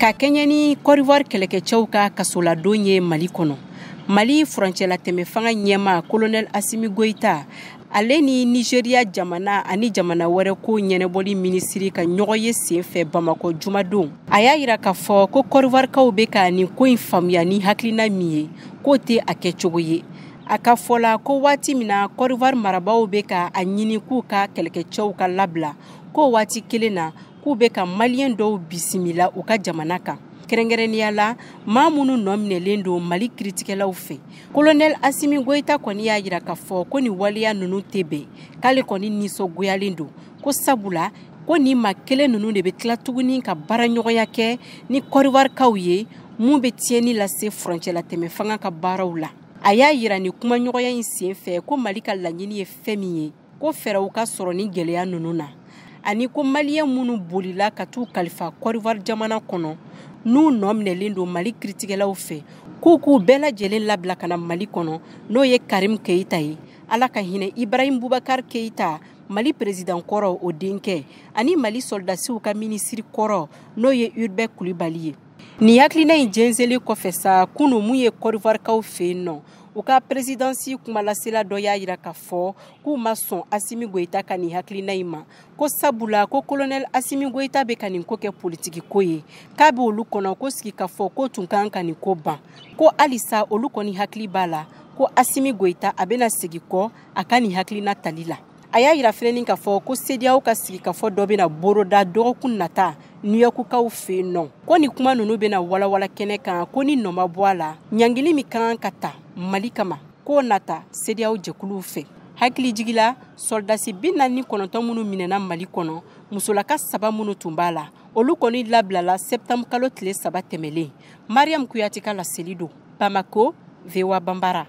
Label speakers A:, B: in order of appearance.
A: Ka kɛɲɛ ni Côte d'Ivoire kɛlɛkɛcɛw ka kasoladon ye Mali kɔnɔ, Mali furancɛlatɛmɛ fanga ɲɛmaa Colonel Assimi Goïta, ale ni Nigeria jamana ani jamana wɛrɛ ko ɲɛnabɔli minisiri ka ɲɔgɔn ye senfɛ Bamakɔ jumadon, a y'a yira k'a fɔ ko Côte d'Ivoirekaw bɛ ka nin ko in faamuya ni hakilina min ye, k'o tɛ a kɛcogo ye. A ka fɔ la ko waati min na Côte d'Ivoire marabaaw bɛ ka a ɲini k'u ka kɛlɛkɛcɛw ka labila, k'o waati kelen na k'u bɛ ka maliyɛn dɔw bisimila u ka jamana kan, kɛrɛnkɛrɛnnenya la maa minnu nɔ minɛlen don Mali kiritigɛlaw fɛ. Colonel Assimi Goïta kɔni y'a yira k'a fɔ ko nin waleya ninnu tɛ bɛn, k'ale kɔni nisɔngoyalen don, ko sabula ko nin maa kelen ninnu de bɛ tila tuguni ka baaraɲɔgɔnya kɛ ni Côte d'Ivoirekaw ye, mun bɛ tiɲɛni lase furancɛlatɛmɛ fanga ka baaraw la. A y'a yira nin kumaɲɔgɔnya in senfɛ ko Mali ka laɲini ye fɛn min ye, ko fɛɛrɛw ka sɔrɔ ni gɛlɛya ninnu na, ani ko maliyɛn minnu bolila ka t'u kalifa Côte d'Ivoire jamana kɔnɔ, n'u nɔ minɛlen don Mali kiritigɛlaw fɛ, k'u k'u bɛɛ lajɛlen labila ka na Mali kɔnɔ, n'o ye Karim Keita ye, Ala ka hinɛ Ibrahim Boubacar Keita, Mali président kɔrɔ o denkɛ, ani Mali soldasiw ka minisiri kɔrɔ, n'o ye Hubert Coulibaly ye. Nin hakilina in jɛnsɛnlen kɔfɛ sa, kunun mun ye Côte d'Ivoirekaw fɛ yen nɔ, u ka présidence kumalasela dɔ y'a yira k'a fɔ k'u ma sɔn Assimi Goïta ka nin hakilina in ma, ko sabula ko Colonel Assimi Goïta bɛ ka nin ko kɛ politiki ko ye, k'a bɛ olu kɔnɔ ko sigikafɔ ko tun kan ka nin ko ban, ko halisa olu kɔni hakili b'a la ko Assimi Goïta a bɛna segin kɔ a ka nin hakilina tali la. A y'a yira fɛnɛ k'a fɔ ko CEDEAO ka sigikafɔ dɔ bɛna boroda dɔgɔkun nata New Yorkkaw fɛ yen nɔ, ko nin kuma ninnu bɛna walawala kɛnɛ kan, ko ni nɔ ma bɔ a la, ɲangili min kan ka ta Mali kama, k'o nata CEDEAO jɛkuluw fɛ. Hakili jigila sɔrɔdasi 49 minnu minɛna Mali kɔnɔ, musolaka 3 minnu tun b'a la, olu kɔni labilala septembre kalo tile 3 tɛmɛlen. Mariam Kuyate ka laseli don, Bamako, VOA Bambara.